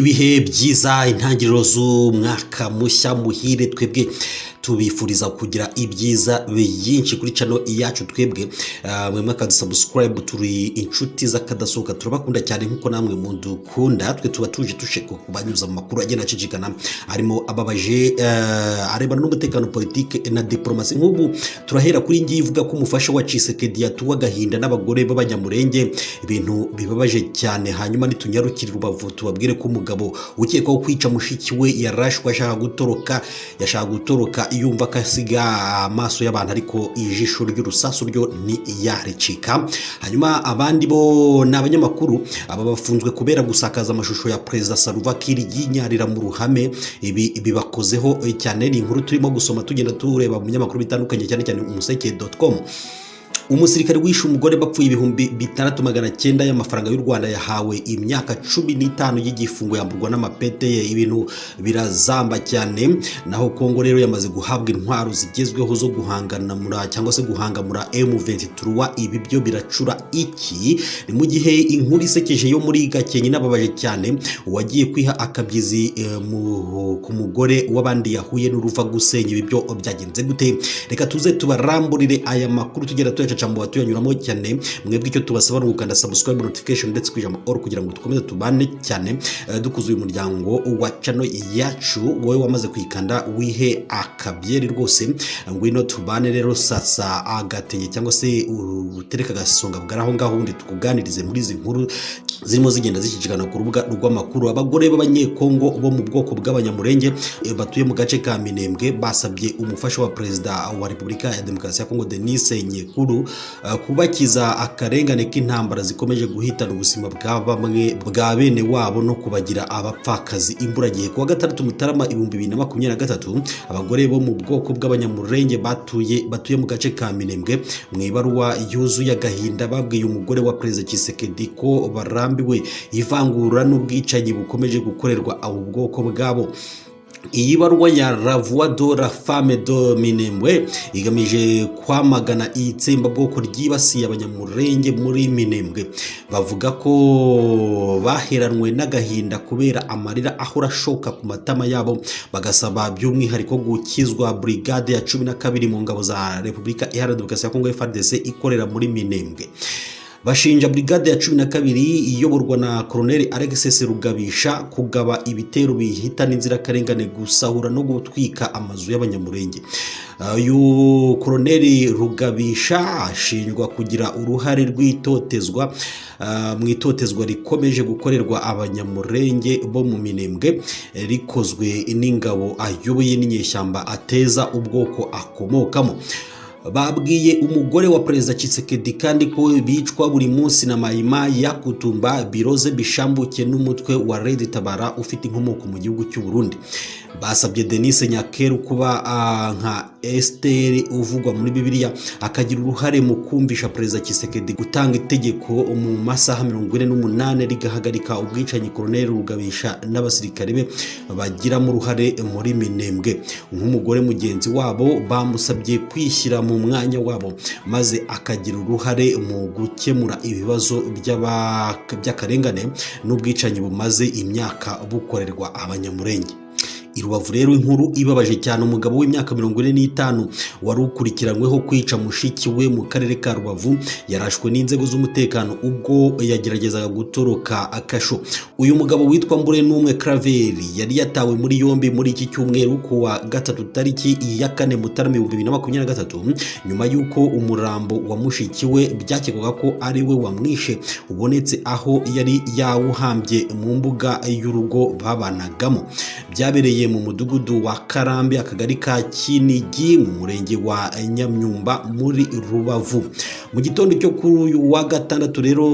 Ibihe byiza, intangiriro z'umwaka mushya muhire, twebwe tubifuriza kugira ibyiza byinshi kuri channel yacu. Twebwe mwe mwakadusubscribe, turi inshuti z'akadasohoka, turabakunda cyane nkuko namwe mudukunda. Twe tuba tuje tusheko kubanyuza mu makuru agenda acicikana, harimo ababaje, arebana n'umutekano, politike na diplomasi. Nk'ubu turahera kuri ngiyi ivuga ko umufasha wa Tshisekedi yatuwe agahinda n'abagore b'abanyamurenge, ibintu bibabaje cyane. Hanyuma nitunyarukire Rubavu tubabwire ko umugabo ukekwaho kwica mushiki we yarashwe ashaka gutoroka, yashaka gutoroka yumva akasiga amaso y'abantu, ariko ijisho ry'urusasu ryo ntiyaricika. Hanyuma abandi bo ni abanyamakuru, aba bafunzwe kubera gusakaza amashusho ya Perezida Salva Kiir yinyarira mu ruhame. Ibi bibakozeho cyane, ni inkuru turimo gusoma tugenda tureba mu binyamakuru bitandukanye, cyane cyane umuseke.com. Umusirikare wishe umugore bapfuye 6900 y'amafaranga y'u Rwanda yahawe imyaka 15 y'igifungo, yamburwa n'amapete ye. Ibintu birazamba cyane. Naho Kongo rero yamaze guhabwa intwaro zigezweho zo guhanganamura cyangwa se guhangamura M23. Ibi byo biracura iki? Ni mu gihe inkuru isekeje yo muri Gakenke inababaje cyane, uwagiye kwiha akabyizi ku mugore w'abandi yahuye n'uruva gusenya. Ibi byo byagenze gute? Reka tuze tubaramburire aya makuru tugera tuyacaca mu tuyanyuramo cyane. Mwebwe icyo tubasaba ni ugukanda subscribe, notification ndetse kwijambo all kugira ngo dukomeze tubane cyane, dukuze uyu muryango wa channel yacu. Wowe wamaze kuyikanda wihe akabyeri rwose, ngwino tubane rero. Sasa agatenge cyangwa se utereka agasonga bwari aho ngaho, ubundi tukuganirize muri izi nkuru zirimo zigenda zishyikirana ku rubuga rw'amakuru. Abagore b'abanyekongo bo mu bwoko bw'abanyamurenge batuye mu gace ka Minembwe basabye umufasha wa Perezida wa Repubulika ya Demokarasi ya Kongo Denise Nyekuru kubakiza akarengane k'intambara zikomeje guhitana ubuzima bwa bamwe bwa bene wabo no kubagira abapfakazi imburagihe. Kuwa gatandatu Mutarama 2023, abagore bo mu bwoko bw'abanyamurenge batuye mu gace ka Minembwe mu ibaruwa yuzuye agahinda babwiye umugore wa Perezida Tshisekedi ko barambiwe ivangura n'ubwicanyi bukomeje gukorerwa abo bwoko bwabo. Iyi baruwa ya La Voix de la Femme de Minembwe igamije kwamagana itsembabwoko ryibasiye abanyamurenge muri Minembwe. Bavuga ko baheranwe n'agahinda kubera amarira ahora ashoka ku matama yabo, bagasaba by'umwihariko gukizwa brigade ya 12 mu ngabo za Repubulika Iharanira Demokarasi ya Kongo FARDC ikorera muri Minembwe. Bashinja brigade ya 12 iyoborwa na Colonel Alexis Rugabisha kugaba ibitero bihitana inzirakarengane, gusahura no gutwika amazu y'abanyamurenge. Uyu Colonel Rugabisha ashinjwa kugira uruhare rw'itotezwa mu itotezwa rikomeje gukorerwa abanyamurenge bo mu Minembwe, rikozwe n'ingabo ayoboye n'inyeshyamba ateza ubwoko akomokamo. Babwiye umugore wa Perezida Tshisekedi kandi ko bicwa buri munsi na Maimai ya Kutumba, Biroze Bishambuke n'umutwe wa Red Tabara ufite inkomoko mu gihugu cy'u Burundi. Basabye Denise Nyakeru kuba nka Esther uvugwa muri Bibiliya, akagira uruhare mu kumvisha Perezida Tshisekedi gutanga itegeko mu masaha 48 rigahagarika ubwicanyi Colonel Rugabisha n'abasirikare be bagiramo uruhare muri Minembwe. Nk'umugore mugenzi wabo bamusabye kwishyira mu mwanya wabo maze akagira uruhare mu gukemura ibibazo by'akarengane n'ubwicanyi bumaze imyaka bukorerwa abanyamurenge. I Rubavu rero inkuru ibabaje cyane, umugabo w'imyaka 45 wari ukurikiranyweho kwica mushiki we mu karere ka Rubavu yarashwe n'inzego z'umutekano ubwo yageragezaga gutoroka akasho. Uyu mugabo witwa Mbure n'umwe Claver yari yatawe muri yombi muri iki cyumweru kuwa gatatu tariki ya 4 Mutarama 2023, nyuma y'uko umurambo wa mushiki we byakekwaga ko ari we wamwishe ubonetse aho yari yawuhambye mu mbuga y'urugo babanagamo. Byabereye mu mudugudu wa Karambi, akagari ka Kinigi, mu murenge wa Nyamyumba muri Rubavu. Mu gitondo cyo kuri uyu wa gatandatu rero,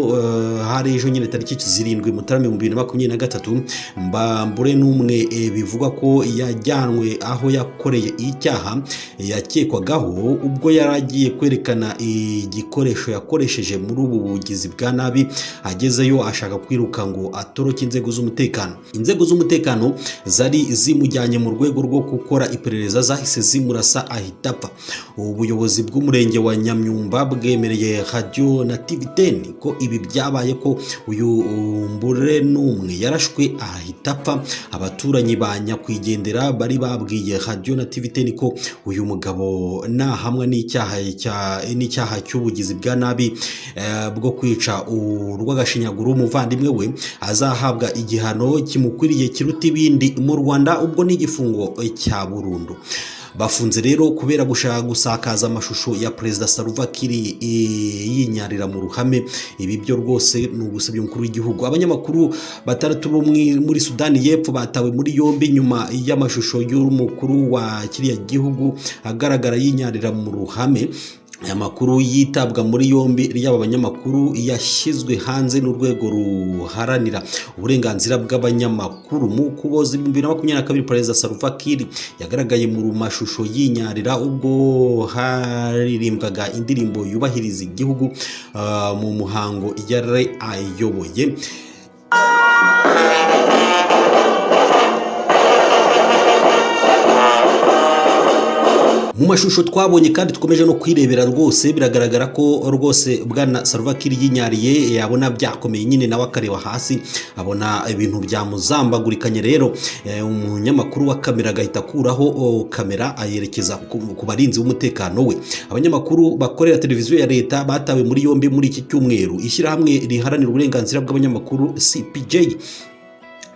hari ejo nyine tariki 7 Mutarama 2023, Mbure n'umwe bivugwa ko yajyanwe aho yakoreye icyaha yakekwagaho ubwo yaragiye kwerekana igikoresho yakoresheje muri ubu bugizi bwa nabi. Agezeyo ashaka kwiruka ngo atoroke inzego z'umutekano. Inzego z'umutekano zari zimujyanye mu rwego rwo gukora iperereza zahise zimurasa ahita apfa. Ubuyobozi bw'umurenge wa Nyamyumba bwemereye Radio na TV10 ko ibi byabaye, ko uyu mbure n'umwe yarashwe ahita apfa. Abaturanyi ba nyakwigendera bari babwiye Radio na TV10 ko uyu mugabo nahamwa n'icyaha cy'ubugizi bwa nabi bwo kwica urw'agashinyaguro umuvandimwe we azahabwa igihano kimukwiriye kiruta ibindi mu Rwanda, ubwo n'igifungo cya burundu. Bafunze rero kubera gushaka gusakaza amashusho ya Perezida Salva Kiir yinyarira mu ruhame. Ibi byo rwose ni ugusebya umukuru w'igihugu. Abanyamakuru batandatu bo muri Sudani y'Epfo batawe muri yombi nyuma y'amashusho y'umukuru wa kiriya gihugu agaragara yinyarira mu ruhame. Aya makuru yitabwa muri yombi ry'aba banyamakuru yashyizwe hanze n'urwego ruharanira uburenganzira bw'abanyamakuru. Mu Ukuboza 2022, Perezida Salva Kiir yagaragaye mu mashusho yinyarira ubwo haririmbwaga indirimbo yubahiriza igihugu mu muhango yari ayoboye. Mu mashusho twabonye kandi dukomeje no kwirebera rwose biragaragara ko rwose bwana Salva Kiir yinyariye, yabona byakomeye nyine nawe akareba hasi abona ibintu byamuzambagurikanye. Rero umunyamakuru wa kamera agahita akuraho kamera ayerekeza ku barinzi b'umutekano we. Abanyamakuru bakorera televiziyo ya leta batawe muri yombi muri iki cyumweru. Ishyirahamwe riharanira uburenganzira bw'abanyamakuru CPJ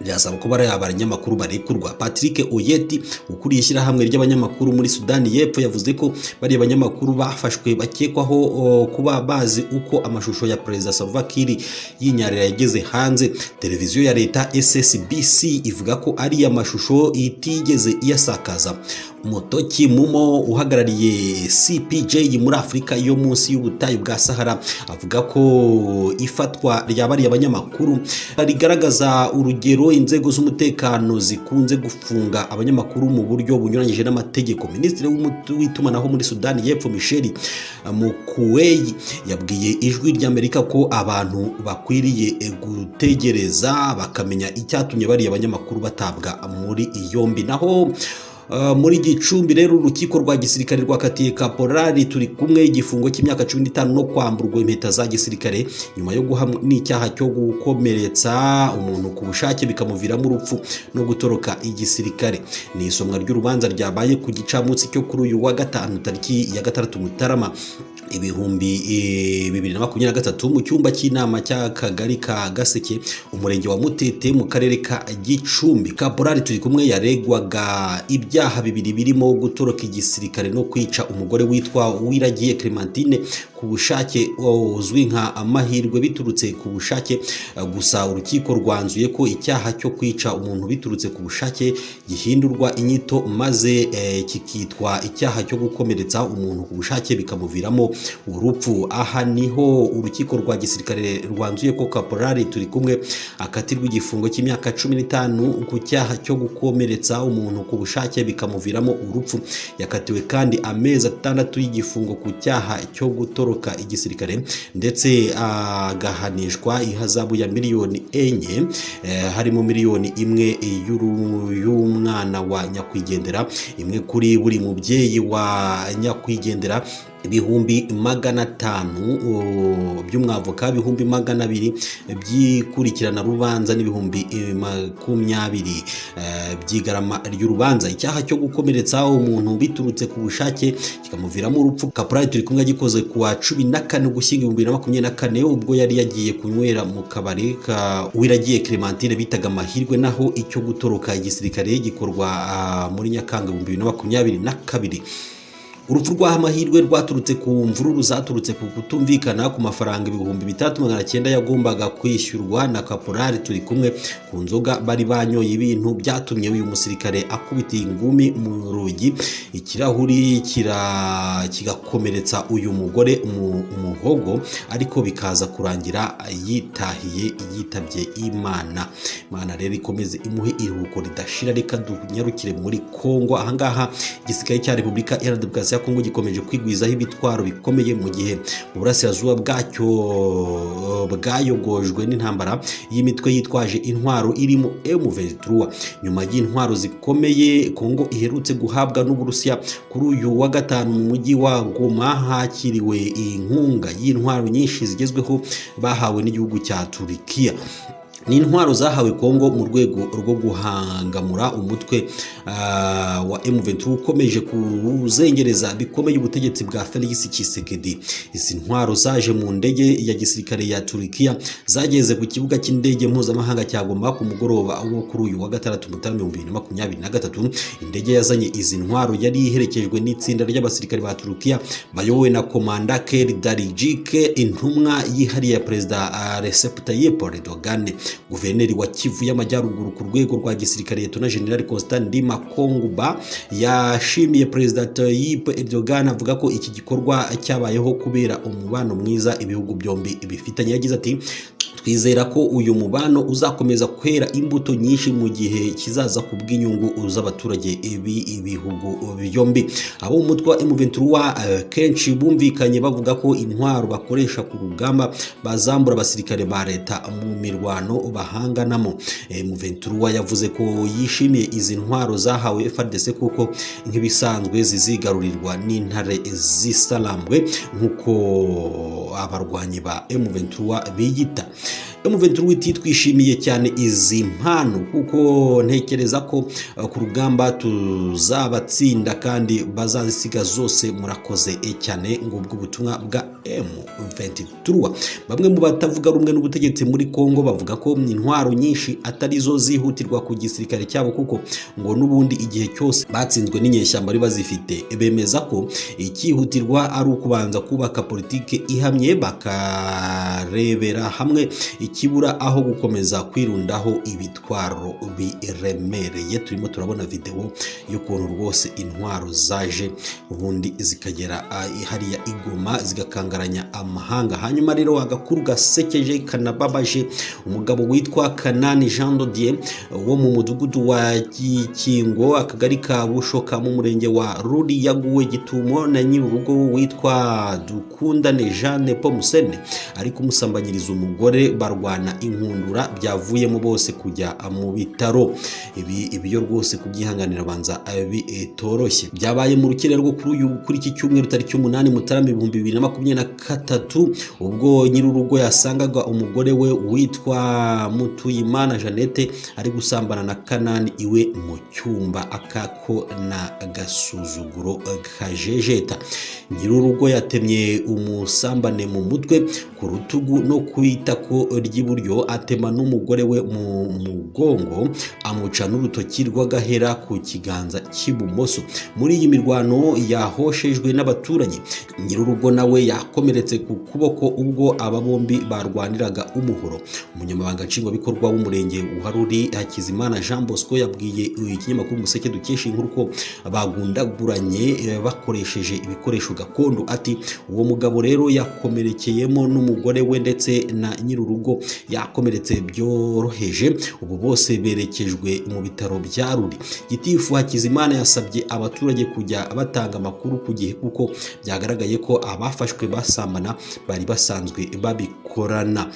ryasaba ko bari abanyamakuru barekurwa. Patrick Oyeti ukuriye ishyirahamwe ry'abanyamakuru muri Sudani y'Epfo yavuze ko bari abanyamakuru bafashwe bakekwaho kuba bazi uko amashusho ya Perezida Salva Kiir yinyarira yageze hanze. Televiziyo ya leta SSBC ivuga ko ari amashusho itigeze iyasakaza. Mutoki Mumo uhagarariye CPJ muri Afurika yo munsi y'ubutayu bwa Sahara avuga ko ifatwa rya bari abanyamakuru rigaragaza urugero inzego z'umutekano zikunze gufunga abanyamakuru mu buryo bunyuranyije n'amategeko. Minisitiri w'itumanaho muri Sudani y'Epfo Michel Mukuweyi yabwiye Ijwi ry'Amerika ko abantu bakwiriye gutegereza bakamenya icyatumye bari abanyamakuru batabwa muri yombi. Naho muri Gicumbi rero urukiko rwa gisirikare rwakatiye Kaporali turi kumwe igifungo cy'imyaka 15 no kwamburwa impeta za gisirikare nyuma yo guhamwa n'icyaha cyo gukomeretsa umuntu ku bushake bikamuviramo urupfu no gutoroka igisirikare. Ni isomwa ry'urubanza ryabaye ku gicamunsi cyo kuri uyu wa gatanu tariki ya 6 Mutarama 2023 mu cyumba cy'inama cy'akagari ka Gaseke, umurenge wa Mutete mu karere ka Gicumbi. Kaporali turi kumwe yaregwaga ibyaha bibiri birimo gutoroka igisirikare no kwica umugore witwa Uwiragiye Clementine ku bushake uzwi nka Amahirwe biturutse ku bushake. Gusa urukiko rwanzuye ko icyaha cyo kwica umuntu biturutse ku bushake gihindurwa inyito maze kikitwa icyaha cyo gukomeretsa umuntu ku bushake bikamuviramo urupfu. Aha niho urukiko rwa gisirikare rwanzuye ko Kaporali turi kumwe akatirwa igifungo cy'imyaka 15 ku cyaha cyo gukomeretsa umuntu ku bushake bikamuviramo urupfu. Yakatiwe kandi amezi 6 y'igifungo ku cyaha cyo gutoroka igisirikare ndetse agahanishwa ihazabu ya miliyoni 4, harimo miliyoni 1 y'umwana wa nyakwigendera, imwe kuri buri mubyeyi wa nyakwigendera, 500,000 by'umwavoka, 200,000 by'ikurikirana rubanza n'ibihumbi 20 by'igarama ry'urubanza. Icyaha cyo gukomeretsa umuntu biturutse ku bushake kikamuviramo urupfu Kaporali turi kumwe agikoze ku wa 14 Ugushyingo 2024 ubwo yari yagiye kunywera mu kabari ka Uwiragiye Clementine bitaga Amahirwe. Naho icyo gutoroka igisirikare gikorwa muri Nyakanga 2022. Urupfu rwa Amahirwe rwaturutse ku mvururu zaturutse ku kutumvikana ku mafaranga 3900 yagombaga kwishyurwa na Kaporali turi kumwe ku nzoga bari banyoye, ibintu byatumye uyu musirikare akubita ingumi mu rugi ikirahuri kigakomeretsa uyu mugore umuhogo, ariko bikaza kurangira yitahiye yitabye Imana. Imana rero ikomeze imuhe iruhuko ridashira. Reka dunyarukire muri Kongo. Ahangaha igisirikare cya Repubulika Iharanira Demokarasi ya Kongo gikomeje kwigwizaho ibitwaro bikomeye mu gihe mu burasirazuba bwacyo bwayogojwe n'intambara y'imitwe yitwaje intwaro irimo M23. Nyuma y'intwaro zikomeye Kongo iherutse guhabwa n'Uburusiya, kuri uyu wa gatanu mu mujyi wa Goma hakiriwe inkunga y'intwaro nyinshi zigezweho bahawe n'igihugu cya Turikiya. Ni intwaro zahawe Kongo mu rwego rwo guhangamura umutwe wa M23 ukomeje kuzengereza bikomeye ubutegetsi bwa Felix Tshisekedi. Izi ntwaro zaje mu ndege ya gisirikare ya Turikiya zageze ku kibuga cy'indege mpuzamahanga cya Goma ku mugoroba wo kuri uyu wa gatandatu Mutarama 2023. Indege yazanye izi ntwaro yari iherekejwe n'itsinda ry'abasirikare ba Turikiya bayobowe na Komanda Kerry Darijike, intumwa yihariye ya Perezida Recep Tayyip Erdogan. Guverineri wa Kivu y'Amajyaruguru ku rwego rwa gisirikare Liyetona General Constant Ndima Konguba yashimiye Perezida Tayyip Erdogan, avuga ko iki gikorwa cyabayeho kubera umubano mwiza ibihugu byombi bifitanye. Yagize ati: "Twizera ko uyu mubano uzakomeza kwera imbuto nyinshi mu gihe kizaza ku bw'inyungu z'abaturage ibihugu byombi." Abo mu mutwe wa M23 kenshi bumvikanye bavuga ko intwaro bakoresha ku rugamba bazambura abasirikare ba leta mu mirwano bahanganamo. M23 yavuze ko yishimiye izi ntwaro zahawe FARDC kuko nk'ibisanzwe zizigarurirwa n'intare z'isalambwe nk'uko abarwanyi ba M23 biyita. M23 iti: "Twishimiye cyane izi mpano kuko ntekereza ko ku rugamba tuzabatsinda kandi bazazisiga zose, murakoze cyane." Ngubwo ubutumwa bwa M23. Bamwe mu batavuga rumwe n'ubutegetsi muri Kongo bavuga ko intwaro nyinshi atari zo zihutirwa ku gisirikare cyabo, kuko ngo n'ubundi igihe cyose batsinzwe n'inyeshyamba bari bazifite. Bemeza ko icyihutirwa ari ukubanza kubaka politike ihamye, bakarebera hamwe ikibura aho gukomeza kwirundaho ibitwaro biremereye. Turimo turabona video y'ukuntu rwose intwaro zaje ubundi zikagera hariya i Goma zigakangaranya amahanga. Hanyuma rero agakuru gasekeje kanababaje, umugabo witwa Kanani Jean Dodier wo mu mudugudu wa Gikingo, akagari ka Bushoka mu murenge wa Ruri, yaguwe gitumo na nyir'urugo witwa Dukundane Jeanne Pomusene ari kumusambanyiriza umugore, barwana inkundura byavuyemo bose kujya mu bitaro. Ibi ibyo rwose kubyihanganira banza bitoroshye. Byabaye mu rukerera rwo kuri iki cyumweru tariki 8 Mutarama 2023, ubwo nyir'urugo yasangaga umugore we witwa Mutuyimana Jeannette ari gusambana na Kanani iwe mu cyumba, akako na gasuzuguro kajejeta. Nyir'urugo yatemye umusambane mu mutwe, ku rutugu no ku itako ry'iburyo, atema n'umugore we mu mugongo, amuca n'urutoki rw'agahera ku kiganza cy'ibumoso. Muri iyi mirwano yahoshejwe n'abaturanyi, nyir'urugo nawe yakomeretse ku kuboko ubwo aba bombi barwaniraga umuhoro. Umunyamabanga nshingwabikorwa w'umurenge wa Ruri, Hakizimana Jean Bosco, yabwiye ikinyamakuru Umuseke dukesha inkuru ko bagundaguranye bakoresheje ibikoresho gakondo. Ati: "Uwo mugabo rero yakomerekeyemo n'umugore we, ndetse na nyir'urugo yakomeretse byoroheje, ubu bose berekejwe mu bitaro bya Ruri." Gitifu Hakizimana yasabye abaturage kujya batanga amakuru ku gihe, kuko byagaragaye ko abafashwe basambana bari basanzwe babikorana.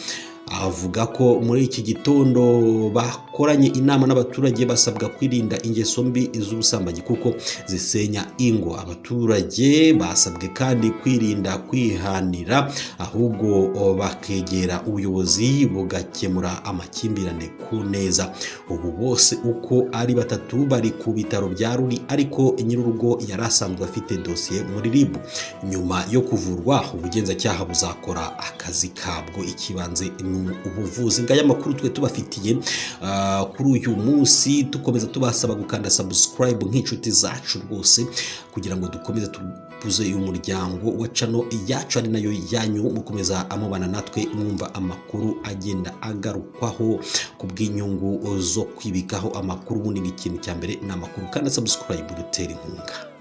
Avuga ko muri iki gitondo bakoranye inama n'abaturage, basabwa kwirinda ingeso mbi z'ubusambanyi kuko zisenya ingo. Abaturage basabwe kandi kwirinda kwihanira, ahubwo bakegera ubuyobozi bugakemura amakimbirane ku neza. Ubu bose uko ari batatu bari ku bitaro bya Ruri, ariko nyir'urugo yari asanzwe afite dosiye muri RIB. Nyuma yo kuvurwa, ubugenzacyaha buzakora akazi kabwo, ikibanze ubuvuzi. Ngaya amakuru twe tubafitiye kuri uyu munsi, dukomeza tubasaba gukanda subscribe nk'inshuti zacu rwose, kugira ngo dukomeze tubuze uyu muryango wa channel yacu ari nayo yanyu, mukomeza amubana natwe mwumva amakuru agenda agarukwaho ku bw'inyungu zo kwibikaho amakuru. Ubundi ikintu cya mbere ni amakuru. Kandi subscribe dutera inkunga.